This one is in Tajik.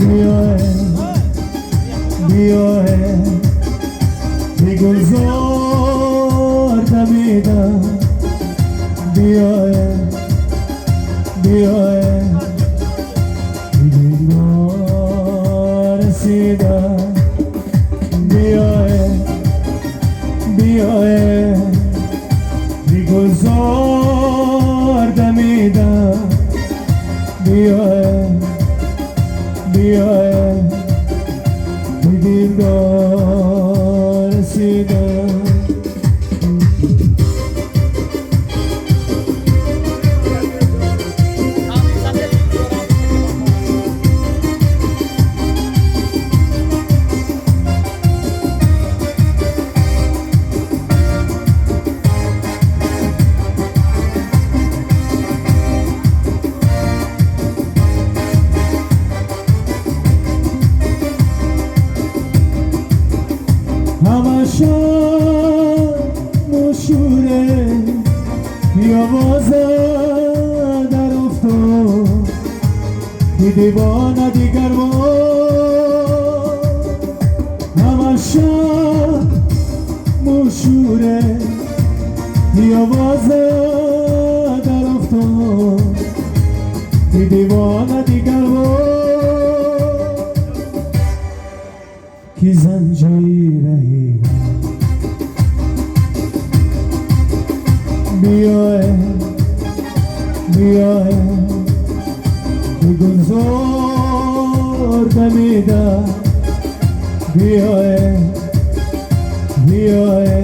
Биёе, биёе, ки гулзор дамида. Биёе, биёе, ки дилдор расида. Биёе, биёе, ки гулзор дамида. Биёе, биёе, ки дилдор расида. Ҳамаша мушуре биёвоза дар уфтод, ки девона дигар бор. Ҳамаша мушуре биёвоза дар уфтод, ки девона дигар бор. Ки занҷираи биёе, биёе, ки гулзор дамида. Биёе, биёе.